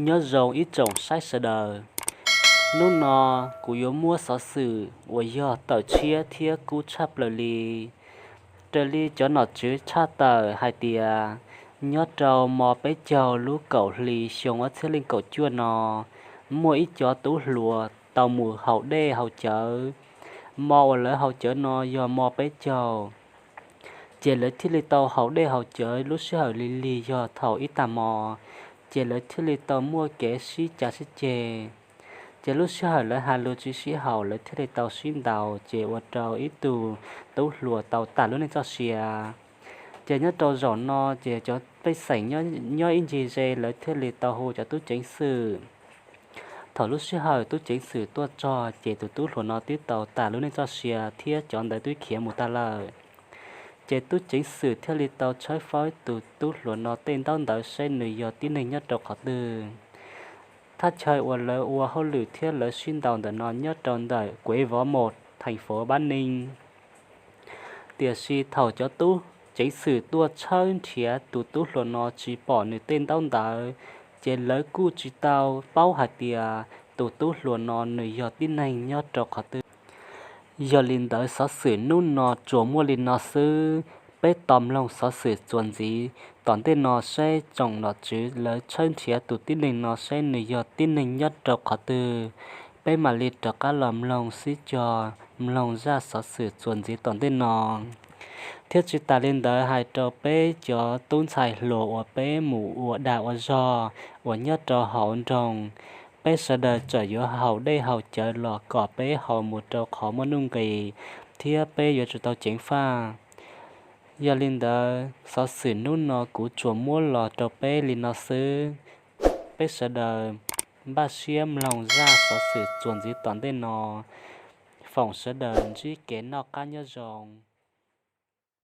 Nyob zoo ib tsoom saib sawv daws. Hnub no kuv yuav muab xov xwm uas yog tawm tshiab thiab kub tshaj plaws li, raws li cov nom tswv tshaj tawm hais tias, nyob rau hmo peb caug lub kaum hli xyoo ob txhiab leej kaum cuaj no, muaj ib cov tub hluas tau mus haus dej haus cawv. Hmo uas lawv haus cawv no yog hmo peb caug, ces lawv thiaj li tau haus dej haus cawv lub sij hawm lig lig yog thaum ib tag hmo, ces lawv thiaj li tau muaj kev sib cav sib ceg. Ces lub sij hawm lawv has lus tsis sib haum, lawv thiaj li tau sib ntaus, ces ua rau ib tug tub hluas tau tag lub neej txoj sia. Ces nyob rau zaum no ces cov pej xeem nyob ib ncig ze lawv thiaj li tau hu cov tub ceev xwm. Thaum lub sij hawm tub ceev xwm tuaj txog ces tus tub hluas no twb tau tag lub neej txoj sia thiab cov ntawd twb khiav mus tag lawm. Ces tub ceev xwm thiaj li tau tshawb fawb tus tub hluas no tej ntaub ntawv seb nws yog tib neeg nyob rau qhov twg. Thaj chaw uas lawv ua hauj lwm thiab lawv sib ntaus ntawm no nyob rau ntawm Quế Võ một, thành phố Bắc Ninh. Tiam sis thaum cov tub ceev xwm tuaj tshawb nrhiav tus tub hluas no tsis pom nws tej ntaub ntawv, ces lawv kuj tsis tau paub hais tias tus tub hluas no nws yog tib neeg nyob rau qhov twg. Yog li ntawd xov xwm hnub no tsuas muaj li no xwb. Peb tos mloog xov xwm txuas ntxiv tom ntej no seb tsoom nom tswv lawv tshawb nrhiav tus tib neeg no seb nws yog tib neeg nyob rau qhov twg. Peb mam li rov qab los mloog sib cog mloog zaj xov xwm txuas ntxiv tom ntej no. Thiab tsis tas li ntawd hais rau peb cov tub ntxhais hluas uas peb mus ua dag ua zog uas nyob rau hauv nroog, peb sawv daws txawm yuav haus dej haus cawv los kom peb haus mus rau qhov muaj nuj nqis thiab peb yuav tsum tau ceev faj. Yog li ntawd xov xwm hnub no kuv tsuas muab los rau peb li no xwb. Peb sawv daws npaj siab mloog zaj xov xwm txuas ntxiv tom ntej no. Foom sawv daws ntsib kev noj qab nyob zoo.